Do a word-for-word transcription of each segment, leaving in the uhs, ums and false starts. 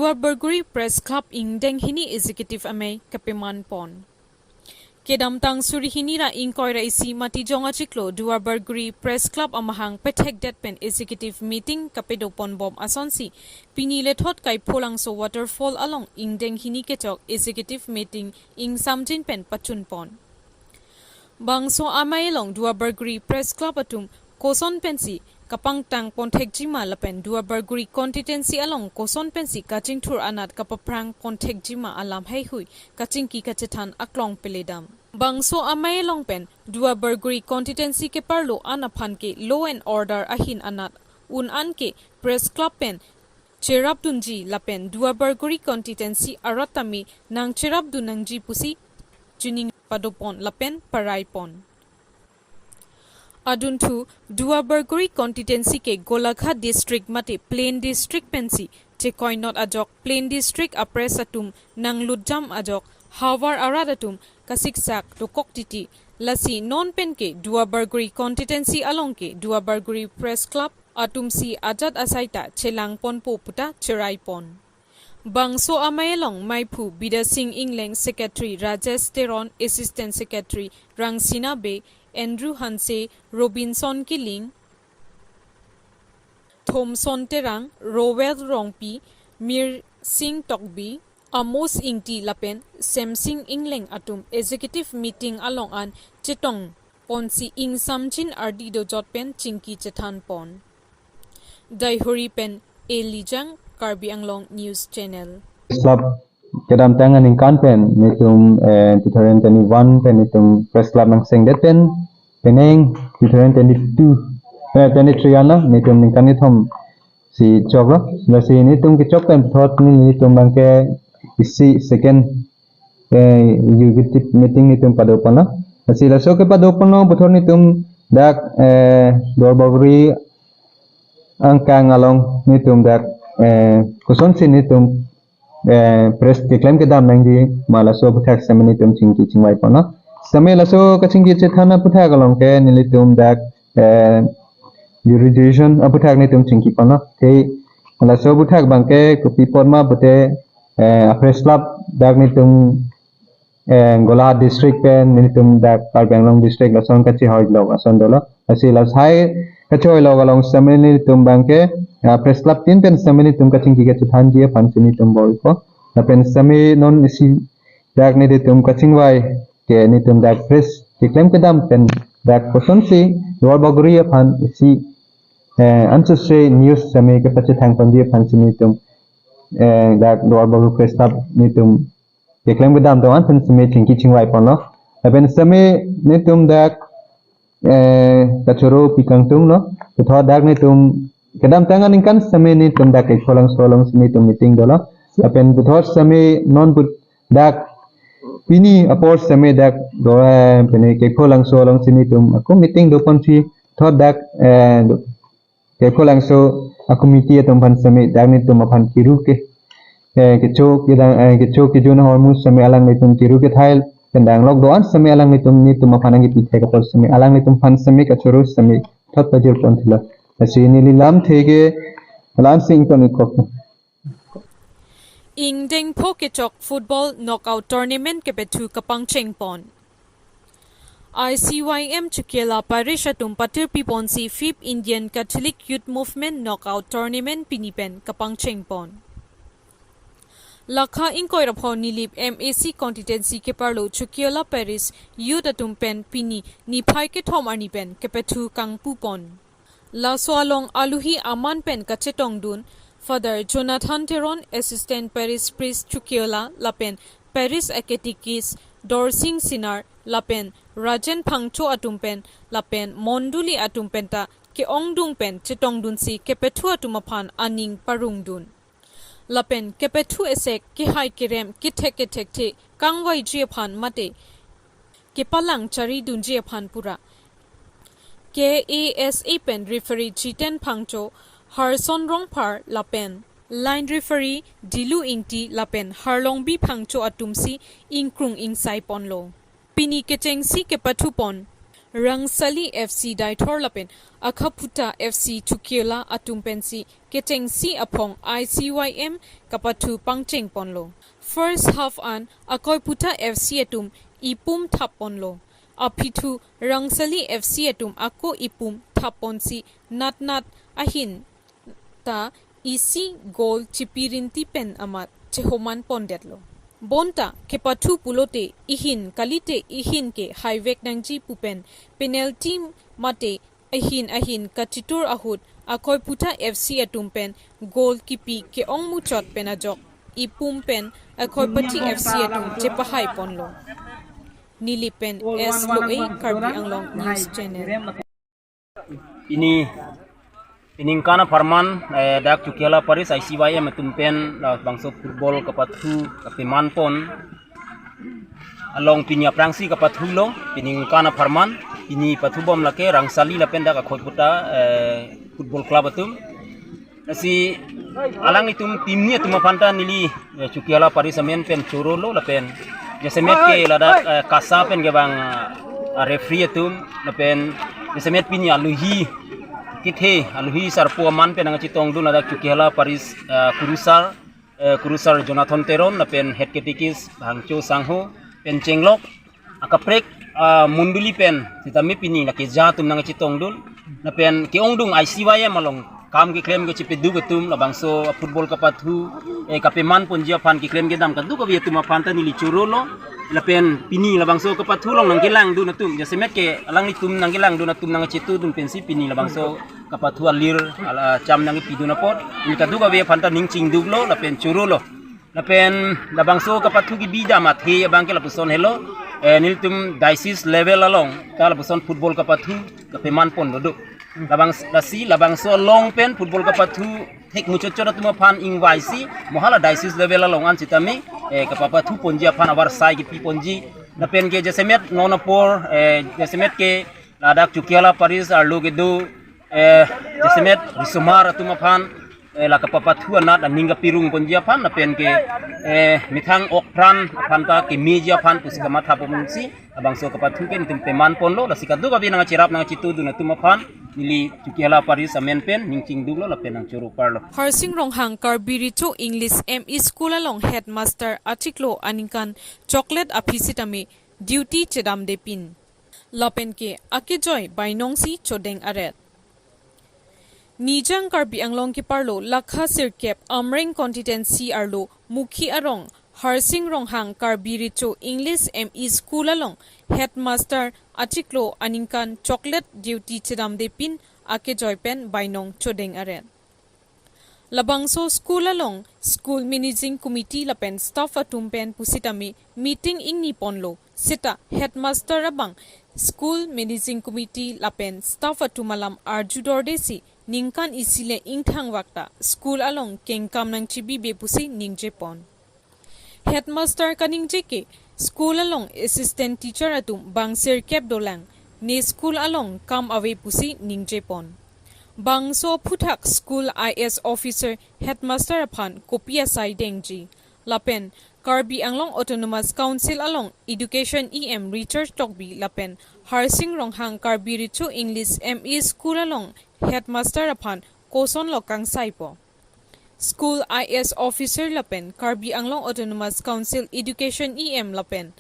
Duarbagori Press Club ingdeng hini Executive Amei kapeman pon. Kedamtang suri hini ra ingkoi ra isi Matijong achiklo Duarbagori Press Club amahang pethekdet pen Executive Meeting kapado pon bom asonsi pini lethot Kaipholangso Waterfall along ingdeng hini kechok Executive Meeting ingsamjin pen pachun pon. Bangso amei along Duarbagori Press Club atum koson pensi kapangtang pon thekjima lapen Duarbagori constituency along koson pensi kachingthur anat kapaphrang pon thekjima alam heihui kachingki kachethan aklong peledam. Bangso amei along pen Duarbagori constituency keparlo an aphan ke law and order ahin anat un an ke Press Club pen cherapdunji lapen Duarbagori constituency arat tame nangcherapdun nangji pusi chuning pado pon lapen parai pon. Adunthu Duarbagori constituency ke Golaghat district mate plain district pensi chekoinot ajok plain district a-press atum nanglutjam ajok havar arat atum kasiksak dokok titi. Lasi non pen ke Duarbagori constituency along ke Duarbagori Press Club atumsi ajat asai ta chelang ponpo puta cherai pon. Bangso amei along meiphu Bidya Sing Engleng, Secretary Rajesh Teron, Assistant Secretary Rangsina Bey, Andrew Hanse, Robinson Killing, Thomson Terang, Rowell Rongpi, Mir Sing Tokbi, Amos Ingti lapen Semsing Engleng atum Executive Meeting along an chetong ponsi ingsamjin ardi dojot pen chingki chethan pon. Daihori pen Elijang, Karbi Anglong News Channel. Press Club kedamtang aningkan pen nelitum, eh, two thousand twenty-one pen nelitum Press Club nangsengdet pen penang two thousand twenty-two, eh, twenty-three anlo nelitum ningkan kethom si choklo. Lasi nelitum kechok pen puthot nelitum abangke isi second, eh, Executive Meeting nelitum pado ponlo. Lasi laso kepado ponlo puthot nelitum dak, eh, Duarbagori angkang along nelitum dak, eh, kosonsi nelitum, eh, press keklem kedam nangji ma laso aphuthak sitame nelitum chingki chingvai ponlo. Sitame laso kachingki chethan aphuthak along ke nelitum dak, eh, jurisdiction aphuthak nelitum chingki ponlo. Te laso aphuthak abangke kopi apot ma pute, eh, a-press club dak nelitum, eh, Golaghat district pen nelitum dak Karbi Anglong district lason kachehoilok ason dolo. Lasi lasai kachehoilok along sitame nelitum abangke, ah, press club tin pen sitame nelitum kachingki kachethanji aphansi nelitum bor-ipo. Lapen sitame non isi dak nelitum kachingvai ke nelitum dak press keklem kedam pen dak kosonsi Duarbagori aphan isi, eh, ansose news sitame kepachethang ponji aphansi nelitum, eh, dak Duarbagori Press Club nelitum keklem kedam do-an pen sitame chingki chingvai ponlo. Lapen sitame nelitum dak, eh, kachoro pi kangtunglo. Puthot dak nelitum kedamtang aningkan sitame nelitum dak Kaipholangso alongsi nelitum meeting dolo. Lapen puthot sitame non put dak pini apor sitame dak do, eh, pini Kaipholangso alongsi nelitum ako meeting do ponsi puthot dak, eh, do Kaipholangso a-committee atum aphan sitame dak nelitum aphan kiru ke, eh, kecho kedang, eh, kecho kejun ahormu sitame alanglitum kiru kethai pen danglok do-an sitame alanglitum nelitum aphan nangkepi thek apot sitame alanglitum aphan sitame kachoro sitame thot pajir ponthilo. Lasi neli lamthe ke la-ansi ington-ik kok. Ingdeng pho kechok football knockout tournament kepathu kapangcheng pon. I C Y M Chukela Parish atum patirpi ponsi Fifth Indian Catholic Youth Movement Knockout Tournament pini pen kapangcheng pon. Lakha ingkoi ra pho Nilip M A C constituency keparlo Chukela Parish youth atum pen pini niphai kethom arni pen kepathu kangpu pon. Laso along aluhi aman pen kachetongdun Father Jonathan Teron, Assistant Parish Priest Chukela, lapen Parish Catechist Dorsing Sinar, lapen Rajen Phangcho atum pen, lapen Mondoli atum penta ke-ongdung pen chetongdunsi kepathu atum aphan aning parongdun. Lapen kepathu esek kehai kerem kethek kethekthe kangvaiji aphan mate kepalang charidunji aphan pura K A S A pen referee Jiten Phangcho, Harson Rongphar lapen line referee Dilu Ingti lapen Harlongbi Phangcho atumsi ingkrung ingsai ponlo. Pini kechengsi kepathu pon Rangsali F C Deithor lapen Akhaphuta F C Chokihola atum pensi kechengsi aphong I C Y M kapathu pangcheng ponlo. First half an Akoiphuta F C atum ipum thap ponlo. Aphi thu Rangsali F C atum ako ipum thap ponsi natnat ahin ta isi goal chipi rinti pen amat chehoman pondetlo. Bonta kepathu pulote ihin kalite ihin ke haivek nangji pu pen penalty mate ahin ahin kachitur ahut Akoiphuta F C atum pen goal kipi ke-ong muchot pen ajok ipum pen Akoipati F C atum chepahai ponlo. Neli pen S Loe, Karbi Anglong News Channel. Pini, pini ningkan apharman, eh, dak Chokihola Parish I C Y M atum pen labangso football kapathu kapeman pon along pini aphrangsi kapathulo. Pini ningkan apharman, pini pathubom lake Rangsali lapen dak Akoiphuta, eh, Football Club atum. Lasi alanglitum team ni atum aphan ta neli, eh, Chokihola Parish amen pen chorolo lapen jasemet ke ladak, eh, KASA pen kevang, ah, referee atum lapen jasemet pini aluhi kethe, aluhi sarpo aman pen nangchetongdun ladak Chokihola Parish, ah, Kurusar, eh, Kurusar Jonathan Teron lapen Head Catechist Bhangcho Sangho pen chenglok akaprek, ah, mondoli pen sitame pini lake ja atum nangchetongdun lapen ke-ongdung I C Y M along kam keklem kechepeduk atum labangso football kapathu, eh, kapeman ponji aphan keklem kedam kadokave atum aphan ta neli chorolo lapen pini labangso kapathu along nangkelangdun atum jasemet ke alanglitum nangkelangdun atum nangchetudun pensi pini labangso kapathu alir ala cham nangkepidun apot neli kadokave aphan ta ning chingduklo lapen chorolo. Lapen labangso kapathu kebi dam athe abang ke lapuson helo, eh, nelitum diocese level along ta lapuson football kapathu kapeman ponlo do. Labang lasi labangso along pen football kapathu thek muchotchot atum aphan ingvaisi mo hala diocese level along an sitame, eh, kapapathu ponji aphan avarsai kepi ponji. Lapen ke jasemet non apor, eh, jasemet ke ladak Chokihola Parish arlo kedo, eh, jasemet risomar atum aphan, eh, la kapapathu anat aning kapirung ponji aphan lapen ke, eh, methang okpran aphan ta kemeji aphan pusi kamatha ponsi labangso kapathu ke nelitum peman ponlo lasi kadokave nangcherap nangchetudun atum aphan neli Chokihola Parish amen pen ning chingduklo lapen nangchoro parlo. Harsing Ronghang Karbi Recho English M E School along headmaster achiklo aningkan chocolate aphi sitame duty chedamde pin. Lapen ke akejoi bainongsi chodeng aret. Nijang Karbi Anglong keparlo lakha sirkep Amreng constituency arlo Mukhi arong Harsing Ronghang Karbi Recho English M E School along headmaster achiklo aningkan chocolate duty chedamde pin akejoi pen bainong chodeng aret. Labangso school along school managing committee lapen staff atum pen pusitame meeting ingni ponlo seta headmaster abang school managing committee lapen staff atum alam arjudorde si ningkan isi le ingthangvak ta school along kengkam nangchibibe pusi ningje pon. Headmaster kaningje ke school along assistant teacher atum bang sirkep dolang, ne school along kam ave pusi ningje pon. Bangso aphuthak school I S officer headmaster aphan kopi asai dengji. Lapen Karbi Anglong Autonomous Council along Education E M Richard Tokbi lapen Harsing Ronghang Karbi Recho English M E School along headmaster aphan kosonlo kangsaipo. School I S officer lapen Karbi Anglong Autonomous Council Education E M lapen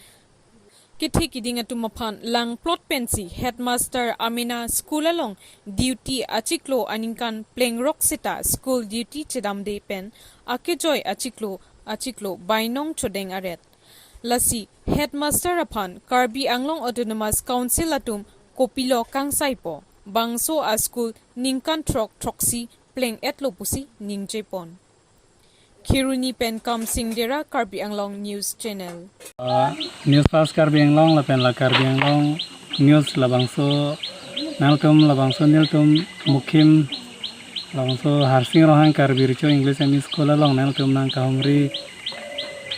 kethe kiding atum aphan langplot pensi headmaster amena school along duty achiklo aningkan plengrok seta school duty chedamde pen akejoi achiklo achiklo bainong chodeng aret. Lasi headmaster aphan Karbi Anglong Autonomous Council atum kopilo kangsaipo, bangso a school ningkan throk throksi pleng etlo pusi ningje pon. Kheroni pen Kamsing Dera, Karbi Anglong News Channel. Ah, News Fast Karbi Anglong lapen la Karbi Anglong News labangso nangtum labangso nelitum Mukhim labangso Harsing Ronghang Karbi Recho English M E School along nangtum nangkahumri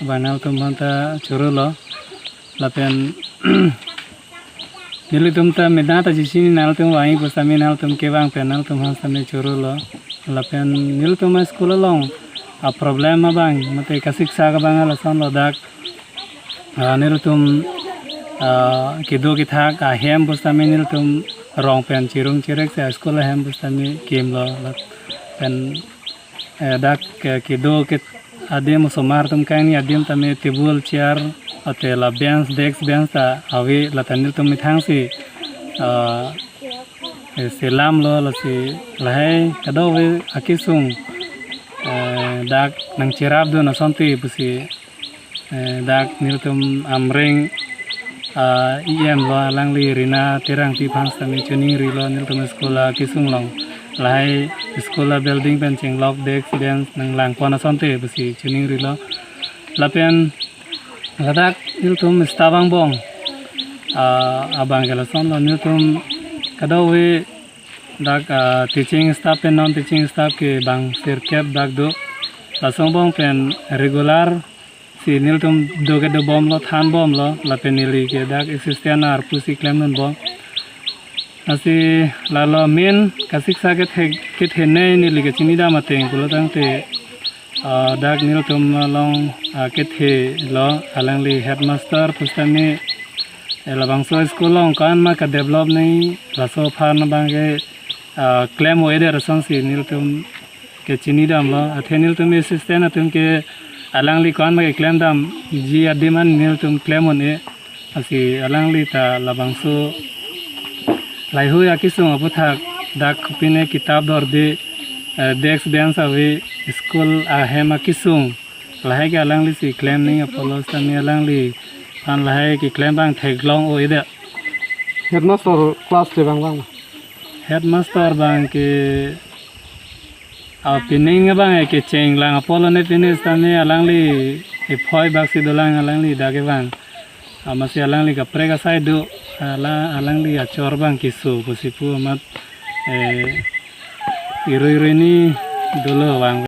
ba nangtum aphan ta chorolo. Lapen nelitum ta meda ta jisini nangtum vangji pusitame nangtum kevang pen nangtum aphan sitame chorolo. Lapen nelitum a school along a problem abang mate kasiksak abang lasonlo dak. Ah, nelitum Ah, kedo kethak ahem pusitame nelitum rong pen chirung chirek si school ahem pusitame kimlo lapen, eh, dak, eh, kedo ke adim osomar atum kangni adim tame table chair ate la bench, desk bench ta ave, lata nelitum methang si, ah, eh, selamlo, lasi lahai kadokave akesung, eh, dak nangcherapdun asonte pusi, eh, dak nelitum Amreng, ah, E M lo, alangli Rina Terangpi aphan sitame chiningrilo, nelitum school akesung along lahai school abuilding pen chenglok desk bench nanglangpon asonte pusi chiningrilo. Lapen ladak nelitum staff angbong, ah, abang ke lasonlo, nelitum kadokave dak, ah, teaching staff pen non teaching staff ke bang sirkep dak do. Laso angbong pen regular si nelitum do ke dobomlo, thanbomlo, lapen neli ke dak assistant arpu si klemdunbom. Lasi lalo main kasiksa kethe, kethenei neli kachinidam ateng pulo tangte, ah, dak nelitum along, ah, kethelo, alangli headmaster pusitame, eh, labangso school along ko-an ma kadevelop nangji, laso aphan abang ke, ah, klem-o-edet asonsi nelitum kachinidamlo. Athe nelitum assistant atum ke alangli ko-an ma keklemdamji adim an nelitum klem un-e. Lasi alangli ta labangso lahaihui akesung aputhak, dak kopine kitap dorde, eh, desk bench ave, school ahem akesung, lahai ke alangli si klem nangji apotlo sitame alangliphan lahai keklem abang theklong-o-edet. Headmaster class te bang bang. Headmaster abang ke, ah, pining abang ke chenglang apotlo ne pine sitame alangli ephoi bak si dolang alangli dak ke bang. Amatsi alangli kaprek asai do, ala, alangli achor abang keso pusi pu amat, eh, irui irui ni dolo bang.